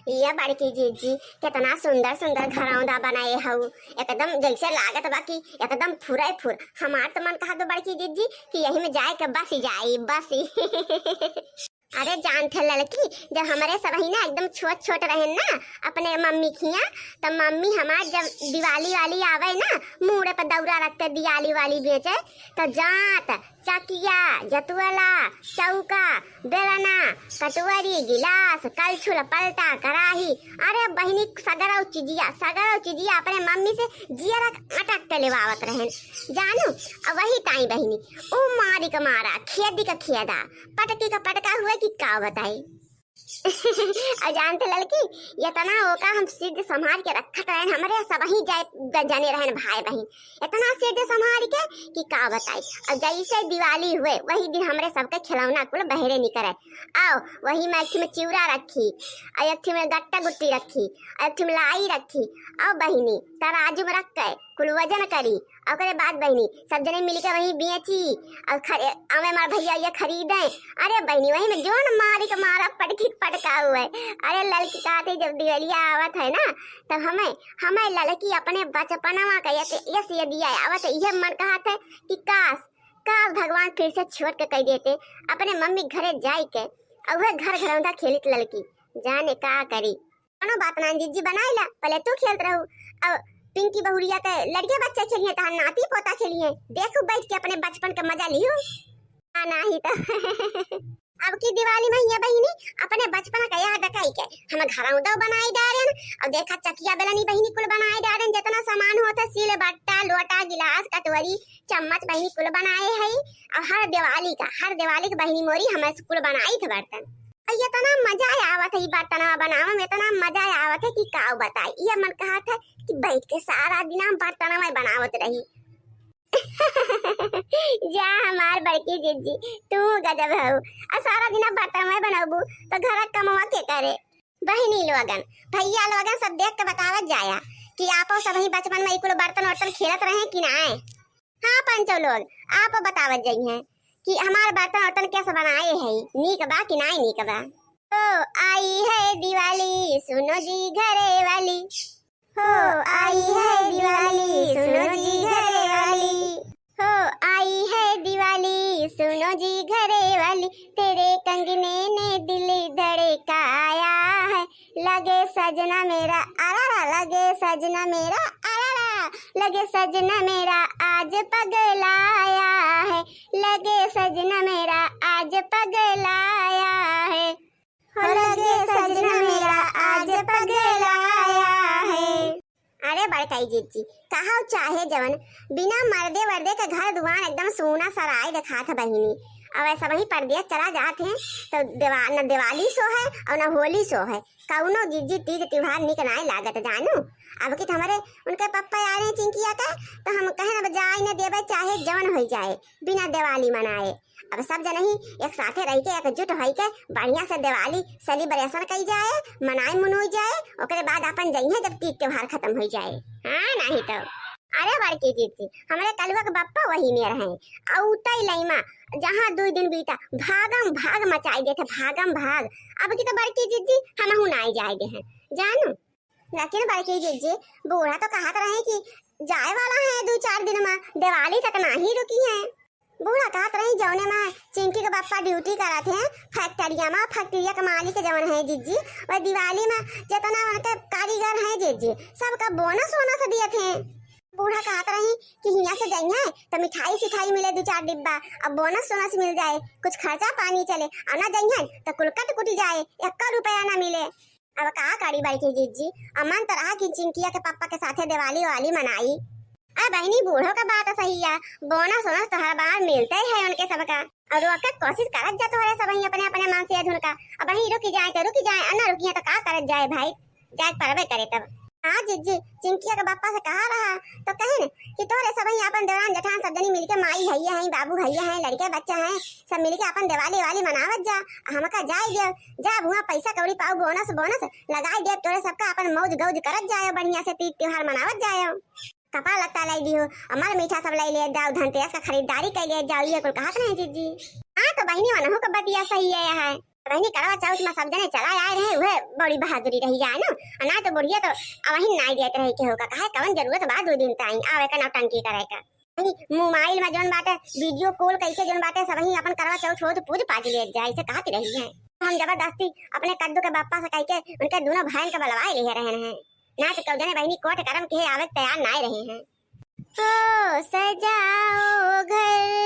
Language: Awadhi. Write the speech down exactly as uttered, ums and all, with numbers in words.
ये बड़की जिज्जी, केतना सुंदर सुंदर घरौंदा बनाए हऊ, एकदम जैसे लागत बा कि एकदम फुरे फुर। हमार तो मन कहत बा बड़की जिज्जी कि यही में जाए के बसी जाई, बसी। अरे जानत है ललकी, जब हमरे सबही ना एकदम छोट छोट रहेन ना अपने मम्मी खिया, तब मम्मी हमार जब दिवाली वाली आवे ना, मूड़े पर दौरा रख के दियाली वाली बेचे, तो जात चकिया, जतुअला, चौका, बेलना, कटोरी, गिलास, कलछुल, पलटा, कराही, अरे बहिनी सगरौ चिजिया, सगरौ चिजिया अपने मम्मी से जियरा अटक के लेवावत रहेन। जानू, अब वही ताई बहिनी, ऊ मारी के मारा, खेदी के खेदा, पटकी का पटका हुए कि का बताई। और जानत है ललकी, इतना ओका हम सिद्ध संभाल के रखत रहेन, हमरे सबही जाए ग-, जने रहेन भाई बहिन, इतना सिद्ध संभाल के कि का बताई। और जैसे दिवाली हुए, वही दिन हमरे सबके खिलौना कुल बहरे निकरे। आओ, वही में एक ठे में चिउरा रखी, और एक ठे में गट्टा गुट्टी रखी, और एक ठे में लाई रखी, और बहिनी तराजू में रख के कुल वजन करी, ओकरे बाद बहिनी, सब जने मिलके वहीं बेची, और खरे-, आवे हमार भैया ये खरीदे। अरे बहिनी, वही में जोन मारी के मारा पटकी पटका हुए। अरे ललकी कहते, जब दिवलिया आवत है ना, तब हमें, हमें ललकी अपने बचपनवा का यस, यस ये दिया आवत है, ये मन कहत है कि काश, काश भगवान फिर से छोट के कह देते, अपने मम्मी घरे जाए के, और वह घर घरौंदा खेलित ललकी, जाने का करी। कोनो बात ना जिज्जी, बनाई ला, पहले तू खेलत रहू, अब पिंकी बहुरिया के लड़के बच्चे खेलिए, तहार नाती पोता खेलिए, देखू बैठ के अपने बचपन के मजा लिहू। हाँ, नाही तो। अब की दिवाली में ये बहिनी अपने बचपन का याद कई के हम घरौंदा बनाई डारेन, और देखा चकिया बेलनी बहिनी कुल बनाई डारेन, जितना सामान होता, सील बट्टा, लोटा, गिलास, कटोरी, चम्मच बहिनी कुल बनाए है, और हर दिवाली का, हर दिवाली के बहिनी मोरी हमें से कुल बनाई थे बर्तन। और इतना मजा आवत है ई बर्तनवा बनावे में, इतना मजा आवत है कि का बताई। ये मन कहत है कि बैठ के सारा दिन हम बर्तनवा बनावत रही। जा हमार बड़की जिज्जी, तू गजब हऊ। आ सारा दिन बर्तनवा बनबू तो घर कमवा के करे? बहिनी लोगन, भैया लोगन सब देख के बतावत जाया कि आपो सबही बचपन में ई कुल बर्तन वर्तन खेलत रहे कि नाय? हाँ पंचो लोग, आप बतावत जइहें कि हमार बर्तन वर्तन कैसे बनाए है, नीक बा कि नाय नीक बा। हो आई है दिवाली, सुनो जी घरे वाली। हो आई है दिवाली, सुनो जी घरे वाली। हो आई है दिवाली, सुनो जी घरे वाली, तेरे कंगने ने दिल धड़काया है। लगे सजना मेरा अरारा, लगे सजना मेरा अरारा, लगे सजना मेरा आज पगलाया है, लगे सजना मेरा आज पगलाया है, हो लगे सजना मेरा आज पगलाया है। अरे बड़काई जिज्जी, कहा चाहे जवन, बिना मर्दे वर्दे के घर दुआर एकदम सूना सराय देखात है बहिनी। अब ऐसा वही परदेस चला जात है तो देवा-, न दिवाली सो है और न होली सो है, कौनो जिज्जी तीज त्योहार निक नाय लागत जानू। अब की तो हमारे उनके पप्पा आ रहे हैं चिंकिया का, तो हम कहे अब जाए न देवे चाहे जवन हो जाए, बिना दिवाली मनाए। अब सब जनही एक साथे रह के एकजुट होई के बढ़िया से दिवाली celebration कई जाए, मनाई मनुई जाए, ओकरे बाद अपन जइहे जब तीज त्योहार खत्म हो जाए। हाँ नहीं तो। अरे बड़की जिज्जी, हमरे कलुआ के बप्पा वही में रहे, औतई लइमा जहाँ दुई दिन बीता, भागम भाग मचाई देते, भागम भाग। अब की तो बड़की जिज्जी हमहू नाई जाए दे हैं जानू। लेकिन बड़की जिज्जी, बूढ़ा तो कहत रहे कि जाए वाला है दू चार दिन में, दिवाली तक नाही रुकी है। बूढ़ा कहत रही जौने में चिंकी के पापा ड्यूटी करत हैं फैक्ट्रिया में, फैक्ट्रिया के मालिक जवन है जिज्जी, वह दिवाली में जितना उनके कारीगर हैं जिज्जी, सबका बोनस वोनस दिए थे। बूढ़ा कहत रही कि हियाँ से जइहे तो मिठाई सिठाई मिले दू चार डिब्बा, अब बोनस वोनस मिल जाए, कुछ खर्चा पानी चले, और ना जइहे तो कुल कट कुटी जाए, एक्का रुपया ना मिले। अब का करी बड़की जिज्जी, अमन तो रहा कि चिंकिया के पापा के साथे दिवाली वाली मनाई। अरे बहिनी, बूढ़ो का बात सही है, बोनस वोनस तो हर बार मिलते ही है उनके सबका। और वो के कोशिश करत जा तोहरे सबही अपने अपने मन से अधुन का। अब वहीं रुकी जाए तो रुकी जाए, और ना रुकी है तो का करत जाए भाई, जाए परबे करे तब। हाँ जिज्जी, चिंकिया के पापा से कहा रहा तो कहे न कि तोहरे सबही अपन देवरान जेठान सब जनी मिलके माई हइये हैं, बाबू हइये हैं, लड़के बच्चा हैं, सब मिलके अपन दिवाली वाली मनावत जा, आ हमका जाए दियो, जा हुआ पैसा कौड़ी पाओ, बोनस बोनस लगाई दियो, तोरे सबका अपन मौज गौज करत जायो, बढ़िया से तीज त्योहार मनावत जायो। कपड़ा लत्ता लाई दियो, अमर मीठा सब लाई ले जाओ, धनतेरस का खरीदारी कर ले जाओ, ये कुल कहत नहीं जिज्जी। हाँ तो बहिनी, वनहु का बतिया सही है, है। बहिनी, करवा चौथ मा सब जने चला आए रहे, उहे बड़ी बहादुरी रही जाए ना। आ ना तो बुढ़िया तो अबहिन नाई देत रही केहू का, काहे कवन जरूरत बा दो दिन ताई आवे का नौटंकी करे का। बहिनी, मोबाइल मा जोन बाटे वीडियो कॉल कइके जोन बाटे सबही अपन करवा चौथ होत पूज पाज लेत जाए, ऐसे कहत रही है। हम जबरदस्ती अपने कद्दू के बापा से कइके उनके दोनों भाईन के बलवाए ले रहे हैं, ना तो केहू जने बहिनी कोट करम के आवे के तैयार नाई रहे हैं। ओ सजाओ घर